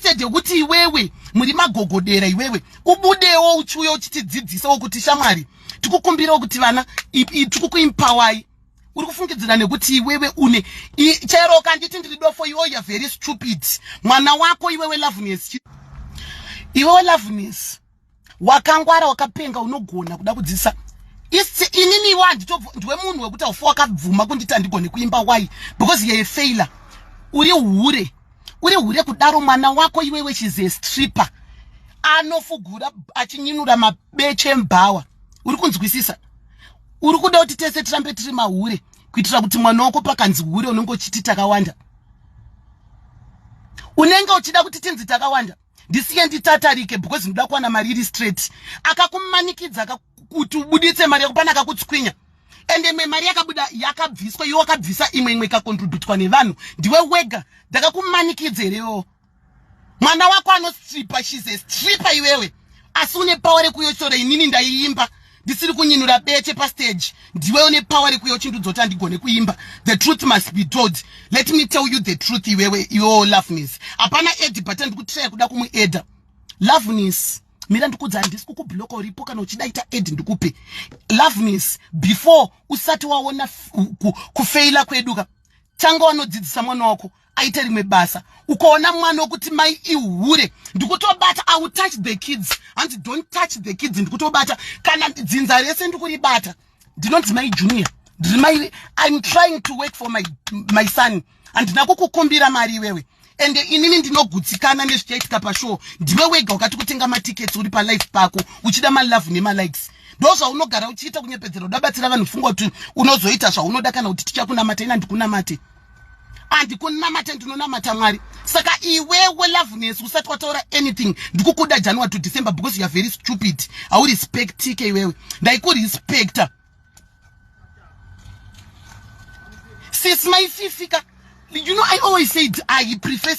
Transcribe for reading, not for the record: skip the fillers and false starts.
Instead yekuti iwewe muri magogodera, iwewe ubudewo uchiuya uchitidzidzisawo kuti shamwari, tikukumbirawo kuti vana tikukuempowai. Uri kufungidzira nekuti iwewe une chero kanditi ndiri dofo. Iwe, you very stupid. Mwana wako iwewe Loveness, iwewe Loveness, wakangwara, wakapenga, unogona kuda kudzidzisa inini. Iwe ndiwe munhu wekuti haufi wakabvuma kunditi handigone kuimba. Why? Because you're a failure. Uri hure, uri hure kudaro. Mwana wako iwewe, she's a stripper, anofugura achinyinura mabeche mbhawa. Uri kunzwisisa? Uri kuda kuti tese tirambe tiri mahure kuitira kuti mwana wako pakanzi hure unenge uchiti takawanda, unenge uchida kuti tinzi takawanda. Ndisiye nditatarike because ndinoda kuwana mari iri straight. Akakumanikidza kuti ubuditse mari yako, pana akakutswinya. Ende imwe mari yakabuda yakabviswa, iwe wakabvisa imwe, imwe ikakontributwa nevanhu. Ndiwe wega. Ndakakumanikidza herewo? Mwana wako anostripa, she's a stripper. Iwewe asi une power rekuyotsora inini ndaiimba ndisiri kunyinura beche pastage? Ndiwe une power rekuya uchindiudza kuti handigone kuimba? The truth must be told. Let me tell you the truth. Iwewe, iwewo Loveness, hapana add, but ndikutraya kuda kumuadda. Loveness, mira ndikudza. Handisi kukubloka, uripo. Kana uchida ita add ndikupe. Loveness, before usati waona kufeila kwedu ka, tanga wanodzidzisa mwana wako aite rimwe basa. Ukaona mwana wekuti mai ihure, ndikutobata. I will touch the kids. Hanzi don't touch the kids. Ndikutobata kana dzinza rese, ndikuribata. Ndinonzi Mai Junior, ndiri mai. I'm trying to work for my son. Handina kukukumbira mari iwewe. Ende inini ndinogutsikana nezvichaitika pashow. Ndiwe wega wakati kutenga matickets uri palife pako uchida malove nemalikes. Ndo zvaunogara uchiita, kunyepedzera udabatsira vanhu. Funga kuti unozoita zvaunoda kana kuti tichakunamata. Ina ndikunamate, handikunamate, ndinonamata Mwari. Saka iwewe Loveness, usati wataura anything, ndikukuda January to December because you are very stupid. Haurespectike iwewe. Ndaikurespecta sis maififika. You know, I always said I prefer